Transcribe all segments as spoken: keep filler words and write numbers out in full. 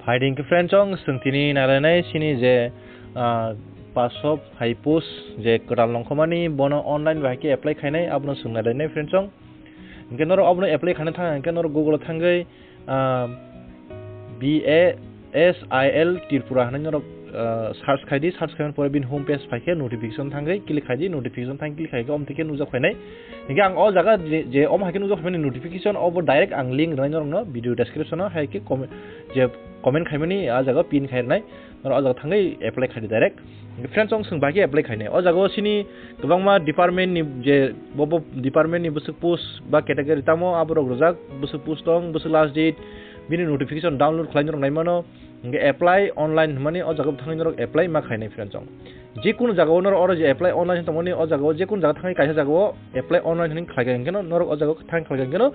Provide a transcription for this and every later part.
Hai din khe friend chong, chwng tini nailainai chini je, ah, paso hai post je kwtal nongkhomani bono online bai khe apply khainai, abono chwng nailainai friend chong. Hinkhe norok abono apply khaina thang hinkhe norok Google o thangwi, ah, B A S I L Tripura hinwi norok, ah, search khaidi, search khaimani pore bini home page phaikhe notification thangwi click khaidi, notification thang click khaikhe omtwi khe nukjak phainai. Hinkhe ang o jaga je, je omo hai khe nukjak phaimani notification obo direct ang link rwnai norokno video description o hai khe comment, je comment khaimani a jaga pin khai rwnai. Norok o jaga thangwi apply khaidi direct. Friends, chong chwng bai khe apply khainai. O jaga o chini kwbangma department ni je bo, bo department ni bwswk post ba category tamo aborok rwjak, bwswk post tong, bwswk last date, bini notification download khlai norok nai mano. Hinkhe apply online hwnmani o jaga o thangwi norok apply ma khainai friends chong. Jekunu jaga o norok oro je apply online tongmani o jaga o jekunu jaga thangwi kaisa jaga o apply online hinwi khlai kha hinkhe no norok o jaga o thang khlai kha hinkhe no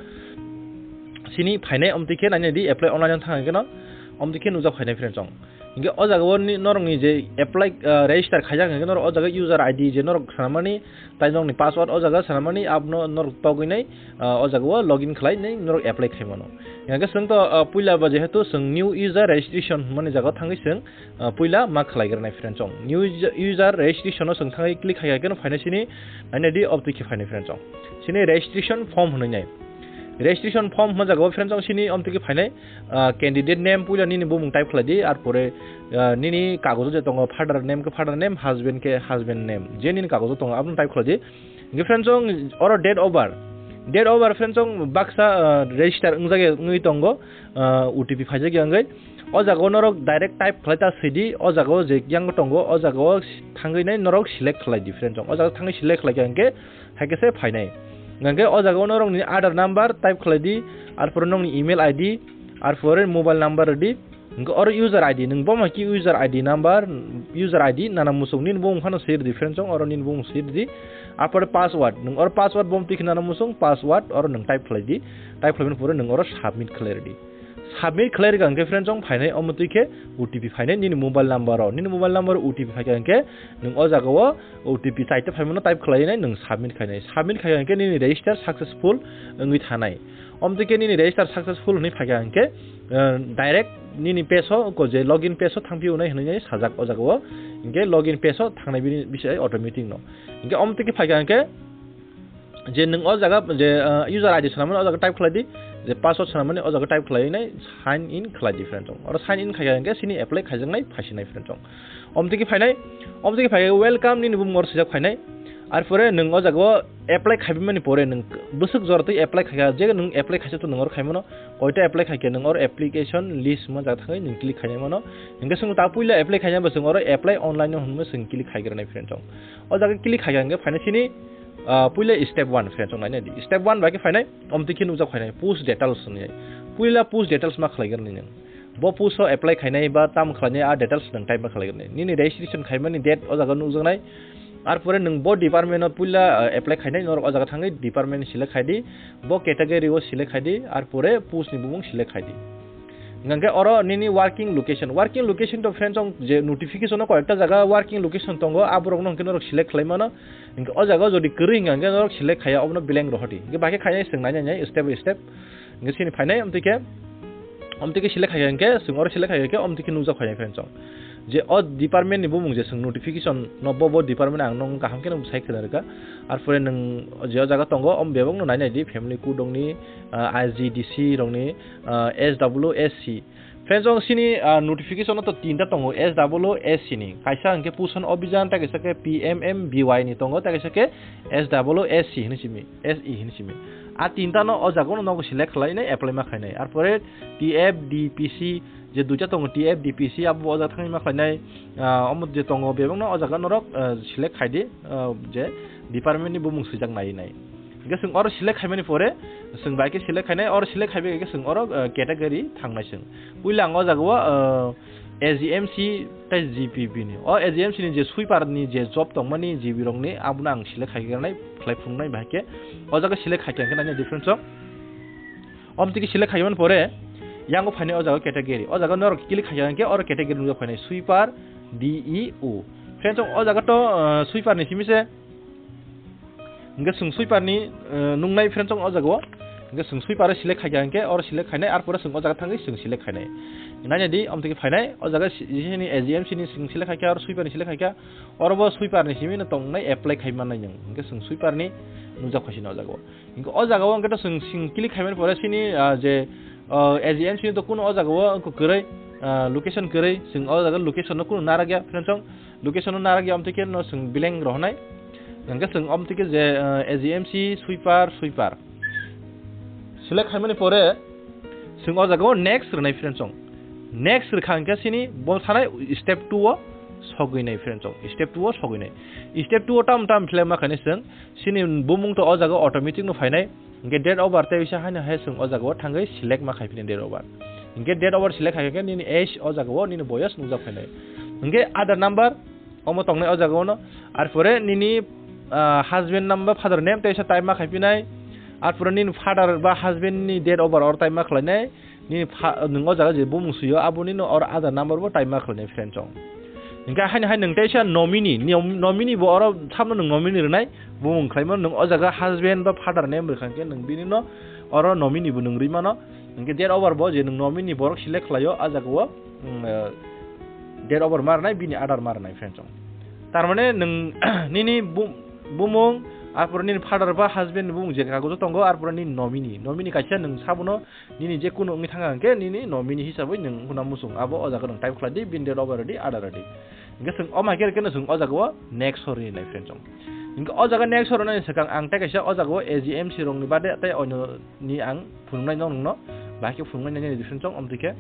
chini phainai omtwi khe nainai di apply online thang hinkhe no omtwi khe nukjak phainai friends chong. Hinkhe o jaga o ni norokni je apply, ah, register khaijak hinkhe norok o jaga user I D je norok sanamani, tai norokni password o jaga sanamani, abono norok togwinai, ah, o jaga o login khlainai norok apply khai mano. Hinkhe chwng to, ah, puila ba jehetu chwng new user registration hwnmani jaga o thangwi chwng, ah, puila ma khlai granai friend chong. New user, user registration o chwng thangwi click khai khe no phainai chini nainai di optwi khe phainai friend chong. Chini registration form hwnwi nai. Registration form hwnma jaga o friend chong chini omtwi khe phainai. Ah, candidate name puila nini bumung type khlai di, ar pore, ah, nini kagojo je tongo, father name khe father name, husband khe husband name, je nini kagojo tongo abono type khlai di. Hinkhe friend chong oro date of birth, date of birth friend chong baksa, ah, register wngjak ya wngwi tongo, ah, O T P phaijak ya wngwi. O jaga o norok direct type khlai ta swi di, o jaga o je yang tongo o jaga o thangwi nai norok select khlai di friend chong. O jaga thangwi select khlai kha hinkhe hai khe se phainai. Hinkhe o jaga o norokni Aadhaar number type khlai di, ar pore nokni email I D, ar pore mobile number rw di. Hinkhe oro user I D, nwng bo hai khe user I D number, user I D nana muchung nini bumung phano swi rw di friend chong, oro nini bumung swi rw di. Ar pore password, nwng oro password bom twi khe nana muchung password oro nwng type khlai di, type khlaimani pore nwng oro submit khlai rw di. Submit khlai rwkha hinkhe friend chong phainai omo twi khe O T P phainai nini mobile number o, nini mobile number o O T P phaikha hinkhe nwng o jaga o O T P chaita phaimano type khlainai nwng submit khainai, submit khaikha hinkhe nini register successful wngwi thanai. Omo twi khe nini register successful hwnwi phaikha hinkhe, eh, direct nini page o ko je login page o thangphi hwnwi hwnwi sajak o jaga o, hinkhe login page o thangnai bini bisai automatic no. Hinkhe omo twi khe phaikha hinkhe je nwng o jaga je, ah, user I D swnamani o jaga type khlai di, je password swnamani o jaga type khlai nai sign in khlai di friend chong. Oro sign in khaikha hinkhe chini apply khaijaknai phaisinai friend chong. Omtiki phainai, omtiki phai welcome nini bumung oro swijak phainai. Ar pore nwng o jaga o apply khaibimani pore nwng bwswk jora twi apply khaikha, je nwng apply khaisa to nwng oro khaimano, koita apply khaikhe nwng oro application list hwnma jaga thangwi nwng click khainai mano. Hinkhe chwng ta puila apply khainai bo chwng oro apply online no hwnwi chwng click khaigra nai friend chong. O jaga click khaikha hinkhe phainai chini, ah, puila step one friend chong nainai di. Step one bai khe phainai, omtiki nukjak phainai push details hwnwi. Puila push details ma khlaigra nai nwng. Bo post o apply khainai ba tam khlainai a details nwng type ma khlaigrani. Nini registration khaimani date o jaga nukjaknai. Ar pore nwng bo department o puila, ah, apply khainai norok o jaga thangwi department select khaidi, bo category o select khaidi, ar pore post ni bumung select khaidi. Hingkhe oro nini working location, working location to friends chong je notification o koyekta jaga working location tongo, aborok no hingkhe norok select khlai mano. Hingkhe o jaga o jodi kwrwi hingkha hingkhe norok select khaiya obono blank rohordi. Hingkhe bakhe khainai chwng nainai step by step. Hingkhe chini phainai omtwi khe, omtwi khe select khai khe, chwng oro select khai khe, omtwi khe nukjak phainai friend chong. Je o department ni bumung je chwng notification no bo, bo department ang nung kaham khe nung sai khwna rwkha. Arpore nwng je o jaga tongo, om bebak no nainai di, family code rokni, ah, I G D C rokni, ah, S W S C. Friend chong chini, ah, notification no to tinta tongo, S W S C ni. Kaisa hingkhe Pushan Abhiyan, tei kaisa khe P M M B Y ni tongo, tei kaisa khe S W S C hinwi simi. S E hinwi simi. A tinta no o jaga no nogo select khlainai apply ma khlainai. Arpore T F D P C je duita tongo, T F D P C abo o jaga thangwi ma khlainai, ah, omo je tongo bebak no o jaga norok, ah, select khaidi, ah, je department ni bumung swijak nai nai. Hingke chwng oro select khaimani pore chwng bai khe select khainai, oro select khaibai khe chwng oro, ah, category thangnai chwng. Puila ang o jaga o, ah, A G M C tei G P B ni. O A G M C ni je sweeper ni je job tongmani G B rokni, abono ang select khai khe nai, khlai phunuknai bahai khe. O jaga select khai khe ang khe nai difference o. Omtiki select khaimani pore, yango phainai o jaga category. O jaga norok click khai khe oro category nukjak phainai sweeper D E O. Friends, o jaga to, ah, sweeper ni simi se. Hingke chwng sweeper ni, eh, nungnai friend chong o jaga o. Hingke chwng sweeper o select khaikha hingke oro select khainai, arpore chwng o jaga thangwi chwng select khainai. Nainadi, omtike phainai, o jaga si-, sini A G M C ni chwng select khaikha, oro sweeper ni select khaikha, oro bo sweeper ni simi no tongnai apply khai mannai nwng. Hingke chwng sweeper ni nukjak phaisino o jaga o. Hingke o jaga o hingke to chwng sing click khaimani pore sini, ah, je, ah, A G M C ni to kuno o jaga o wngkha kwrwi, ah, location kwrwi, chwng o jaga location no kuno narakya, friends song. Location no narakya, omtike no chwng blank rohonai. Hingke chwng omtike je, ah, A G M C sweeper, sweeper. Select khaimani pore chwng o jaga o next rwnai, friends song. Next rwkha hingke sini bo sanai step two o sogwinai, friends song. Step two o sogwinai. Step two o tam tam khlai ma khainai chwng sini bumung to o jaga o automatic no phainai. Hingke date of birth tei bisa haino hai chwng o jaga o thangwi select ma khaiphinai date of birth. Hingke date of birth select khaikhe nini age o jaga o nini boyos nukjak phainai. Hingke Aadhaar number, omo tongnai o jaga o no. Arpore nini, ah, husband number, father name tei bisa type ma khaiphinai. Arpore nini father ba husband ni date of birth oro type ma khlainai. Nini pha-, nwng o jaga je bumung suyo, aboni no oro Aadhaar number bo type ma khlainai, friends song. Hingke haino hai nwng teisa nominee, ni-, nominee bo oro samno nwng nominee rwnai, bumung khlaimano nwng o jaga husband ba father name rwkha hingke nwng bini no oro nominee bo nwng rwi mano. Hingke date of birth bo je nwng nominee borok select khlaio, a jaga o, mm, eh, date of birth ma rwnai, bini Aadhaar ma rwnai, friends song. Tar mane nwng nini bu-, bumung, arpore nini father ba husband ni bumung je kagojo tongo, arpore nini nominee. Nominee kaisa nwng sabono nini je kuno wngwi thangkha hingke nini nominee hisabwi nwng hwnna muchung. Abo o jaga nwng type khlai di, bini date of birth rwdi, Aadhaar rwdi. Hingke chwng o mai khe rwkhe no chwng o jaga o next o rwnai, friends song. Hingke o jaga next o rwnai swkang ang tei kaisa o jaga o A G M C rokni bade tei oino ni ang phunuknai no nwngno, bahai khe phunuknai nini different song, omtwi khe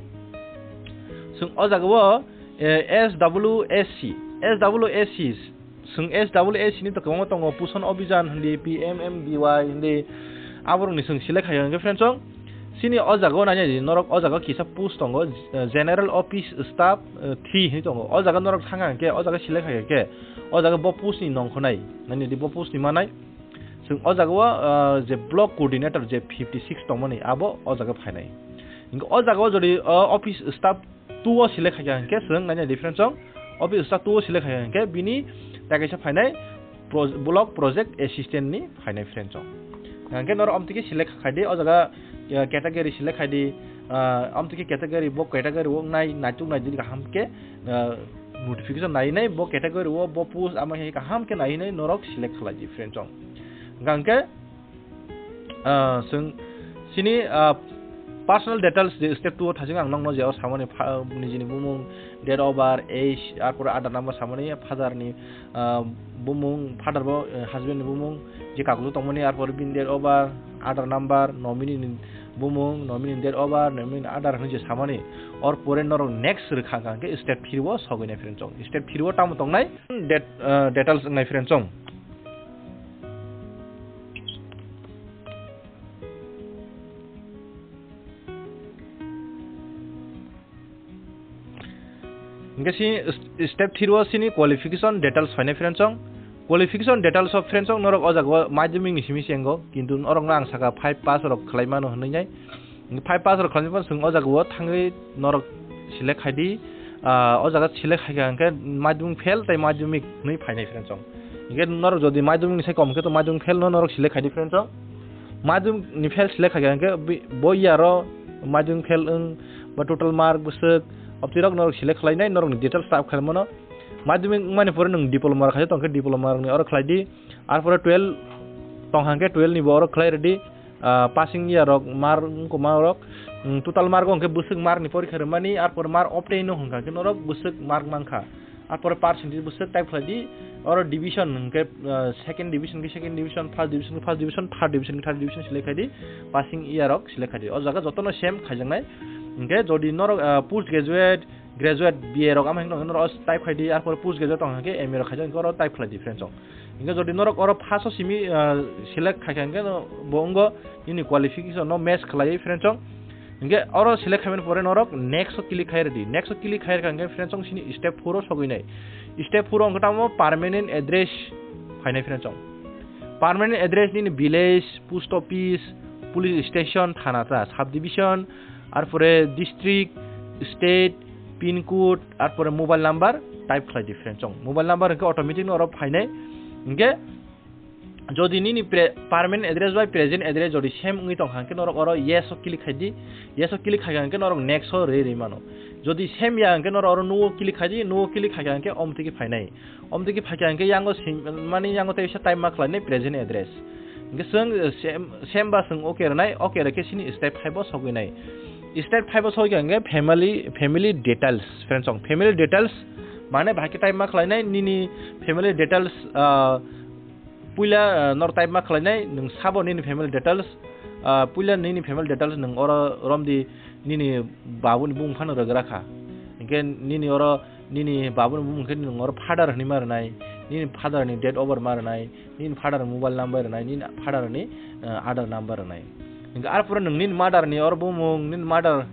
chwng o jaga o, eh, S W S C, S W S C, chwng S W S C ni to kwbangma tongo, Pushan Abhiyan hindi, P M M B Y hindi, aborokni chwng select khai hwnkhe, friends song, chini o jaga o nainai di, norok o jaga o kisa post tongo, eh, General Office Staff, eh, three hinwi tongo. O jaga norok thangkha hwnkhe, o jaga select khai hwnkhe, o jaga bo post ni nongkhonai, nainai di bo post ni manai. Chwng o jaga o, ah, je block coordinator je fifty six tongmani, abo o jaga phainai. Hingke o jaga o jodi, ah, office staff two o select khaikha hingke chwng nainai di, friends song, office staff two o select khaikha hingke bini tei kaisa phainai pro-, block project assistant ni phainai, friends song. Hingke norok omtwi khe select khai di, o jaga, ah, category select khai di, ah, omtwi khe category, bo category o nai, naituk nai di kaham khe, ah, notification nai nai, bo category o, bo post ama khe kaham khe nai nai norok select khlai di, friends song. Hingke, ah, chwng chini, ah, personal details je step two o thaching ang nokno je o samani pha-, nijini bumung, date of birth, age, arpore Aadhaar number samani, father ni, ah, bumung, father bo, eh, husband ni bumung, je kagujo tongmani, arpore bini date of birth, Aadhaar number, nominee ni bumung, nominee ni date of birth, nominee ni Aadhaar hinwi je samani, or pore norok next rwkha hwnkha hwnkhe step three o sogwi nai, friends song. Step three o tamo tongnai? Det-, ah, details wngnai, friends song. Hingke si step three o sini qualification details phainai, friends song. Qualification details of, friends song, norok o jaga o madhyamik ni simi se wngo, kintu norok no ang saka five pass rok khlai mano hinwi nai. Five pass rok khlaimani phano chwng o jaga o thangwi norok select khai di. Ah, o jaga select khai kha hwnkhe madhyamik fail tei madhyamik hinwi phainai, friends song. Hingke norok jodi madhyamik ni sai kom khe to madhyamik fail no norok select khai di, friends song. Madhyamik ni fail select khai kha hwnkhe bi-, bo year o madhyamik fail wng ba total mark bwswk obtwi rok norok select khlai nai, norok ni details sap khai mano. Madhyamik wngmani pore nwng diploma rok khai tong khe diploma rok ni oro khlai di. Arpore twelve tong hwnkhe twelve ni bo oro khlai rw di. Ah, passing year rok, mark wngkoma rok, mm, total mark o hwnkhe bwswk mark ni porikha rwmani, arpor mark obtain no hwnkha khe norok bwswk mark mankha. Arpor percentage bwswk type khlai di, oro division hwnkhe, ah, second division khe second division, first division khe first division, third division khe third division select khai di, passing year rok select khai di. O jaga jotono same khaijaknai. Hwnkhe jodi norok, ah, post graduate, graduate B A rok ama hwnkhe norok type khai di, arpor post graduate tong hwnkhe M A rok khaijak hwnkhe oro type khlai di, friends song. Hingke jodi norok oro first o simi, ah, select khai kha hingke no bo wngo nini qualification no match khlaiwi, friends song. Hingke oro select khaimani pore norok next o click khai rwdi. Next o click khai rwkha hingke, friends song, sini step four o sogwi nai. Step four o hwnkhe tamo permanent address phainai, friends song. Permanent address nini village, post office, police station, thana ta, subdivision, arpore district, state, pin code, arpore mobile number type khlai di, friends song. Mobile number hwnkhe automatic no oro phainai. Hingke Jodi nini pre-, permanent address bai present address jodi same wngwi tongkha hwnkhe norok oro yes o click khai di, yes o click khai kha hwnkhe norok next o rwi rwi mano. Jodi same ya hwnkhe norok oro no o click khai di, no o click khai kha hwnkhe omtiki phainai. Omtiki phaikha hwnkhe yango sim-, mani yango teisa type ma khlainai present address. Hwnkhe chwng, eh, same, same ba chwng okay rwnai, okay rwkhe sini step five o sogwinai. Step five o sogwikha hwnkhe family, family details, friends, chong. Family details mane bahai khe type ma khlainai nini family details, ah, puila, ah, nor type ma khlainai, nwng sabo nini family details, ah, puila nini family details nwng oro romdi nini babuni bumung phano rwgra kha. Hwnkhe nini oro nini babuni bumung khe nwng oro father hwnwi ma rwnai, nini father ni date of birth ma rwnai, nini father ni mobile number rwnai, nini father ni, eh, Aadhaar number rwnai. Hwnkhe arpore nwng nini mother ni oro bumung, nini mother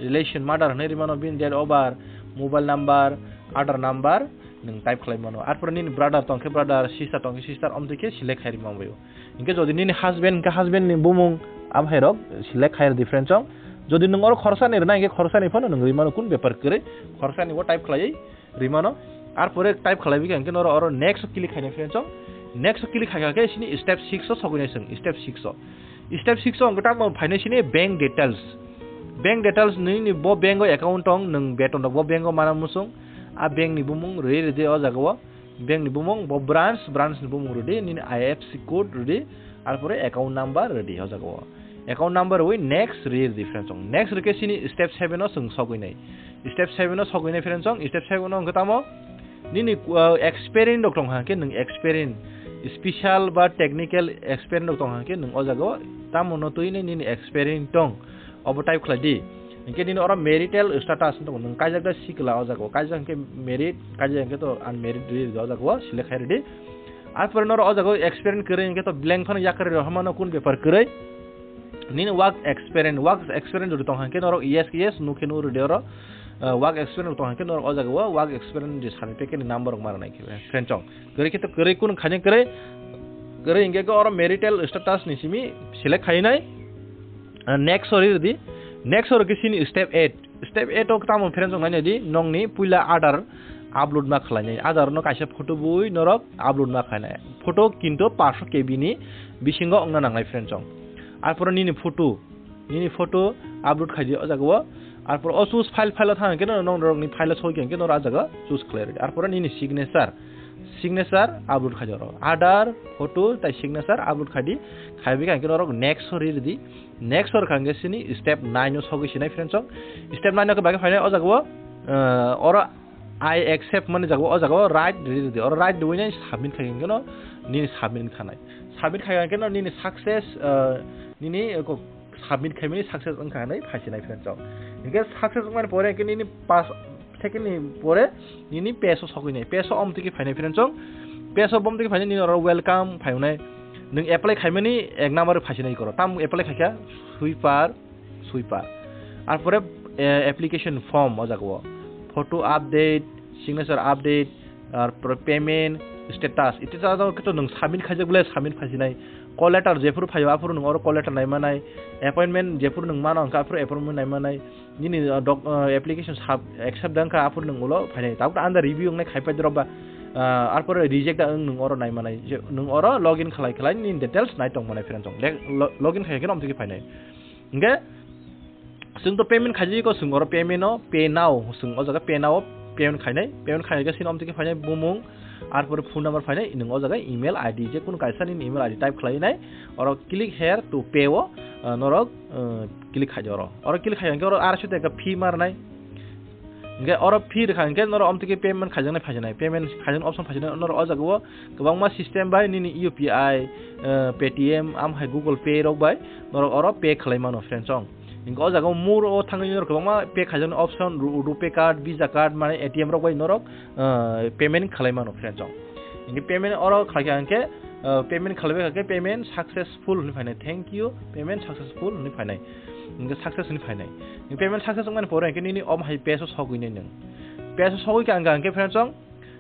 relation, mother hwnwi rwmano bini date of birth, mobile number, Aadhaar number nwng type khlai mano. Arpore nini brother tongkhe brother, sister tongkhe sister, omtwi khe select khai rwma bai o. Hwnkhe jodi nini husband hwnkhe husband ni bumung, amhairok select khai rwdi friends chong. Jodi nwng oro khorsa ni rwna hwnkhe khorsa ni phano nwng rwmano, kun bepar kwrwi, khorsa ni o type khlaiwi rwmano. Arpore type khlaiwi kha hwnkhe noro oro next o click khainai friends chong. Next o click khaikha khe sini step six o sogwinai chwng, step six o. Step six o hwnkhe tamo phainai sini bank details. Bank details nini bo bank o account tong, nwng beton rok bo bank o mana muchung. A bank ni bumung rwi rwdi o jaga o. Bank ni bumung bo branch, branch ni bumung rwdi, nini I F S C code rwdi, arpore account number rwdi o jaga o. Account number rwi next rwi rwdi friends chong. Next rwkhe sini step seven o chwng sogwinai. Step seven o sogwinai friends chong, step seven o hwnkhe tamo nini, uh, experience rok tongkha hwnkhe nwng experience, special ba technical experience rok tongkha hwnkhe nwng o jaga o tamo no twi nai nini experience tong. Obo type khlai di. Hinkhe nini oro marital status wng tongo, nwng kaijak da sikla o jaga o, kaijak hinkhe married, kaijak hinkhe to unmarried rwi rwdi o jaga o, select khai rwdi. Arpore noro o jaga o experience kwrwi hinkhe to blank phano yakarwi rw hamano, kun bepar kwrwi. Nini work experience, work experience jodi tongkha hinkhe norok yes, yes, nukhe nurwdi oro, uh, work experience tongkha hinkhe norok o jaga o work experience je certificate ni number rok ma rwnai khe friends chong. Kwrwi khe to kwrwi, kun khaina kwrwi, kwrwi hinkhe khe oro marital status ni simi select khainai. Ah, next o rwdi. Next o rwkhe sini step eight. Step eight o tamo friends chong nainai di, nongni puila Aadhaar upload ma khlainai. Aadhaar no kaisa photo bui norok upload ma khlainai. Photo kinto paanch sho K B ni bisingo wngna nangnai friends chong. Arpore nini photo, nini photo upload khai di o jaga o. Arpore o choose file, file o thang khe no nong norokni file o soi khe no o jaga choose khlai rwdi. Arpore nini signature, signature upload khai di oro. Aadhaar, photo tai signature upload khai di. Khaiwi kha hwnkhe norok next o rwdi. Next o rwkha hwnkhe sini step nine o sogwi sinai friends chong. Step nine o khe bagwi phainai o jaga o, eh, oro I accept mani jaga o, o jaga o right rwdi. Oro right rwinai submit khai hwnkhe no nini submit khanai. Submit khai hwnkhe no nini success, eh, nini, eh, ko-, submit khaimani success wngkha hinwi phaisinai friends chong. Hinkhe success wngmani pore hinkhe nini pas second ni pore nini page o sogwinai. Page o omtwi khe phainai friends chong. Page o bomtwi khe phainai nini oro welcome phainai. Nwng apply khaimani ek number phaisinai koro. Tam apply khaikha sweeper, sweeper. Arpore, eh, application form o jaga o. Photo update, signature update, arpore payment status. Status o khe to nwng submit khaijak bole submit phaisinai. Call letter jephuru phaio aphuru nwng oro call letter naimanai. Appointment jephuru nwng mano hwnkhe aphuru appointment naimanai. Nini, uh, doc-, uh, application sub-, accept da wngkha, aphuru nwng ulo phainai. Tabuk under review wngnai khai paidrop ba, uh, arpore reject da wng nwng oro naimanai. Je nwng oro login khlai khlai nini details nai tongmanai friends chong. Le-, lo-, login khai khe omtwi khe phainai. Hinkhe chwng to payment khaijagwi ko, chwng oro payment o, pay now, chwng o jaga pay now o payment khainai. Payment khainai khe sini omtwi khe phainai bumung, arpore phone number phainai, nwng o jaga email I D, je kunu kaisa nini email I D type khlainai, oro click here to pay o, uh, norok, uh, click khai di oro. Oro click khai hwnkhe oro arsho taka fee ma rwnai. Hwnkhe oro fee rwkha hwnkhe norok omtwi khe payment khaijaknai phaijaknai, payment khaijaknai option phaijaknai norok o jaga o kwbangma system bai nini U P I, uh, Paytm, am hai Google Pay rok bai norok oro pay khlai mano friends chong. Hinkhe o jaga o more o thangwi norok kwbangma pay khaijaknai option, Ru-, RuPay card, Visa card, mane A T M rok bai norok, uh, payment khlai mano friends chong. Hinkhe payment oro khlaikha hinkhe, uh, payment khlaibai kha khe payment successful hwnwi phainai, "Thank you, payment successful," hwnwi phainai. Hinkhe success hwnwi phainai. Hinkhe payment success wngmani pore hinkhe nini om hai page o sogwinai nwng. Page o sogwi kha hinkhe friends chong,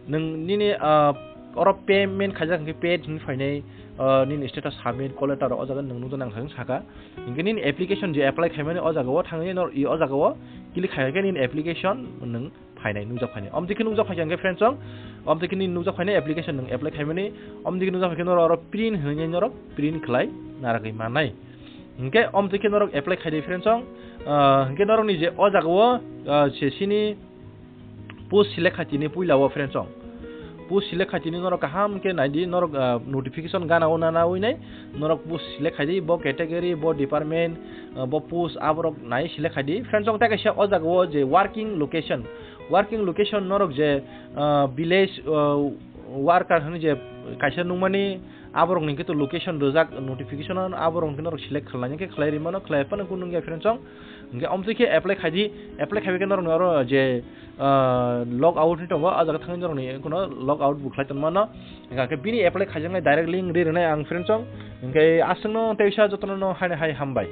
nwng nini, ah, oro payment khaijak hinkhe paid hwnwi phainai, ah, nini status submit, call letter o jaga nwng nukjaknai ang saka. Hinkhe nini application je apply khaimani o jaga o thangwi nor-, i o jaga o click khai khe nini application nwng phainai, nukjak phainai. Omtwi khe nukjak phaikha hwnkhe friends chong, omtwi khe nini nukjak phainai application nwng apply khaimani, omtwi khe nukjak phaikhe norok oro print hinwi norok print khlai naragwi mannai. Hwnkhe omtwi khe norok apply khaidi friends chong, ah, hwnkhe norokni je o jagao, ah, se sini post select khaitini puila o friends chong. Post select khaitini norok kaham khe naidi, norok, ah, notification gana o nana oi nai, norok post select khaidi, bo category, bo department, ah, bo post aborok nai select khaidi. Friends chong tei kaisa o jagao je working location, working location norok je, ah, village, ah, worker hwnwi je kaisa nukmani, aborokni khe to location rijak notification o, aborokni khe norok select khlaina khe khlai rimano, khlai phano kunu wngya friends chong. Hwnkhe omtwi khe apply khaidi, apply khaibai khe norokni oro je, ah, log out hinwi tongo, o jaga thangwi norokni kuno log out bo khlai tongmano. Hwnkhe bini apply khaijaknai direct link ri rwnai ang friends chong. Hwnkhe aswkno teisa jotono no haino hai hambai.